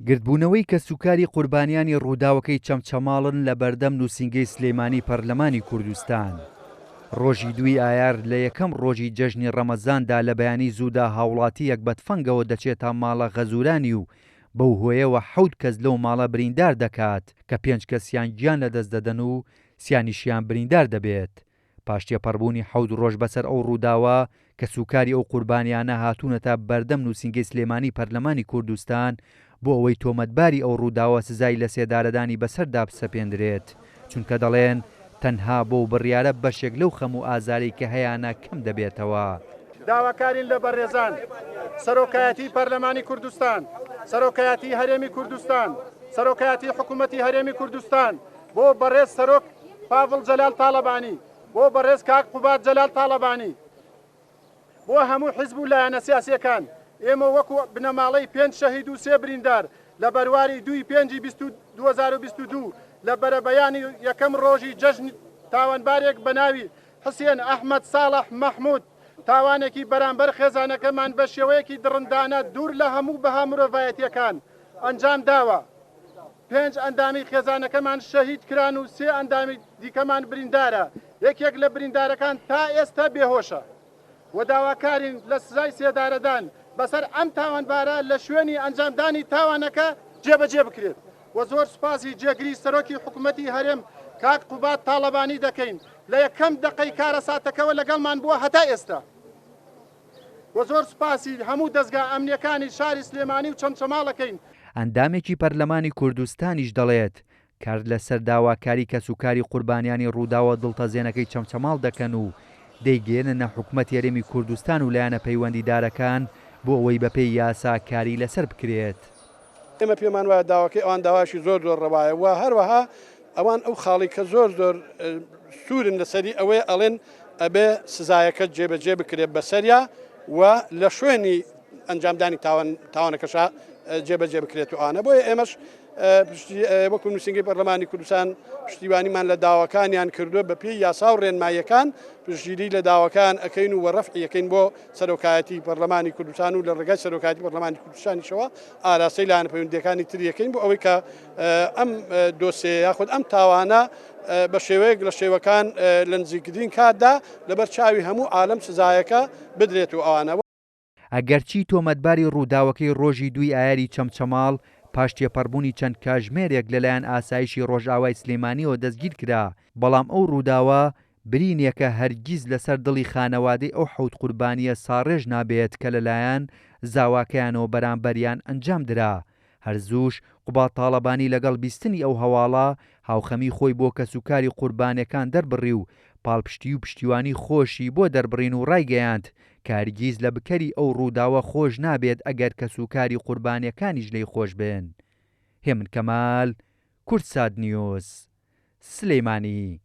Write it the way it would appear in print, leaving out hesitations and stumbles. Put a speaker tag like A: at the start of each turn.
A: گردبوونەوەی کەسوکاری قوربانیانی ڕووداوەکەی چەمچەماڵن لە بەردەم نووسینگەی سلێمانی پەرلەمانی کوردستان. ڕۆژی دووی ئایار لە یەکەم ڕۆژی جەژنی ڕەمەزاندا لە بەیانی زوودا هاوڵاتییەک بە تفەنگەوە دەچێتە ماڵە غەزورانی و بەو هۆیەوە حەوت کەس لەو ماڵە بریندار دەکات کە پێنج کەسیان گیان لەدەست دەدەن و سیانیشیان بریندار دەبێت. پاش تێپەڕبوونی حەوت ڕۆژ بەسەر ئەو ڕووداوە، کەسوکاری ئەو قوربانیانە هاتوونەتە بەردەم نووسینگەی سلێمانی پەرلەمانی کوردستان بۆ ئەوەی تۆمەتباری ئەو ڕووداوە سزای لەسێدارەدانی بەسەردا بسەپێندرێت، چونکە دەڵێن تەنها بەو بڕیارە بەشێک لەو خەم و ئازارەی کە هەیانە کەم دەبێتەوە.
B: داواکارین لە بەڕێزان سەرۆکایەتی پەرلەمانی کوردستان، سەرۆکایەتی هەرێمی کوردستان، سەرۆکایەتی حکوومەتی هەرێمی کوردستان، بۆ بەڕێز سەرۆک پاڤڵ جەلال تاڵەبانی، بۆ بەڕێز کاک قوباد جەلال تاڵەبانی، بۆ هەموو حیزب و لایەنە سیاسییەکان، ئێمە وەکو بنەماڵەی پێنج شەهید و سێ بریندار لە بەرواری دووی پێنجی 2022 لە بەرەبەیانی یەکەم ڕۆژی جەژن تاوانبارێک بە ناوی حسێن ئەحمەد ساڵح مەحمود تاوانێکی بەرامبەر خێزانەکەمان بە شێوەیەکی دڕندانە دوور لە هەموو بەها مرۆڤایەتییەکان ئەنجام داوە. پێنج ئەندامی خێزانەکەمان شەهید کران و سێ ئەندامی دیکەمان بریندارە، یەکێک لە بریندارەکان تا ئێستا بێهۆشە و داواکارین لە سزای سێدارەدان بەسەر ئەم تاوانبارە لە شوێنی ئەنجامدانی تاوانەکە جێبەجێ بکرێت و زۆر سوپاسی جێگری سەرۆکی حکومەتی هەرێم کاک قوباد تاڵەبانی دەکەین لە یەکەم دەقەی کارەساتەکەوە لەگەڵمان بووە هەتا ئێستا. و زۆر سوپاسی هەموو دەزگا ئەمنیەکانی شاری سلێمانی و چەمچەماڵ ئەکەین.
A: ئەندامێکی پەرلەمانی کوردستانیش دەڵێت، کار لەسەر داواکاری کەسوکاری قوربانیانی رووداوە دڵتەزێنەکەی چەمچەماڵ دەکەن و دەیگەیەننە حکومەتی هەرێمی کوردستان و لایەنە پەیوەندیدارەکان بۆ ئەوەی بەپێی یاسا کاری لەسەر بکرێت.
B: ئێمە پێمان وایە داواکەی ئەوان داوایەکی زۆر زۆر ڕەوایە و هەروەها ئەوان ئەو خاڵی کە زۆر زۆر سوورن لەسەری ئەوەیە ئەڵێن ئەبێ سزایەکە جێبەجێ بکرێت بەسەریا و لە شوێنی ئەنجامدانی تاوان تاوانەکەشا جێبەجێ بکرێت و ئانە بۆیە ئێمەش وەکو نووسینگەی پەرلەمانی کوردستان پشتیوانیمان لە داواکانیان کردووە بە پێی یاسا و ڕێنماییەکان پشتگیری لە داواکان ئەەکەین و وەڕەفعیەکەین بۆ سەرۆکایەتی پەرلەمانی کوردستان و لە ڕێگای سەرۆکایەتی پەرلەمانی کوردستانیشەوە ئاراستەی لایەنە پەیوەندییەکانی تری ئەکەین بۆ ئەوەی کە ئەم دۆسێ یاخود ئەم تاوانە بە شێوەیەک لە شێوەکان لە نزیکترین کاتدا لەبەر چاوی هەموو عالەم سزایەکە بدرێت و ئەوانە.
A: ئەگەرچی تۆمەتباری ڕووداوەکەی ڕۆژی دووی ئایاری چەمچەماڵ پاش تێپەڕبوونی چەند کاژمێرێک لەلایەن ئاسایشی ڕۆژئاوای سلێمانییەوە دەستگیرکرا، بەڵام ئەو ڕووداوە برینێکە هەرگیز لەسەر دڵی خانەوادەی ئەو حەوت قوربانییە ساڕێژ نابێت کە لەلایەن زاواکەیانەوە بەرامبەریان ئەنجام درا. هەر زووش قوباد تاڵەبانی لەگەڵ بیستنی ئەو هەواڵە هاوخەمی خۆی بۆ کەسوکاری قوربانێکان دەربڕی و پاڵپشتی و پشتیوانی خۆشی بۆ دەربڕین و ڕایگەیاند کە هەرگیز لە بکەری ئەو ڕووداوە خۆش نابێت ئەگەر کەسوکاری قوربانێکانیش لێی خۆش بن. هێمن کەمال، کوردسات نیوز، سلیمانی.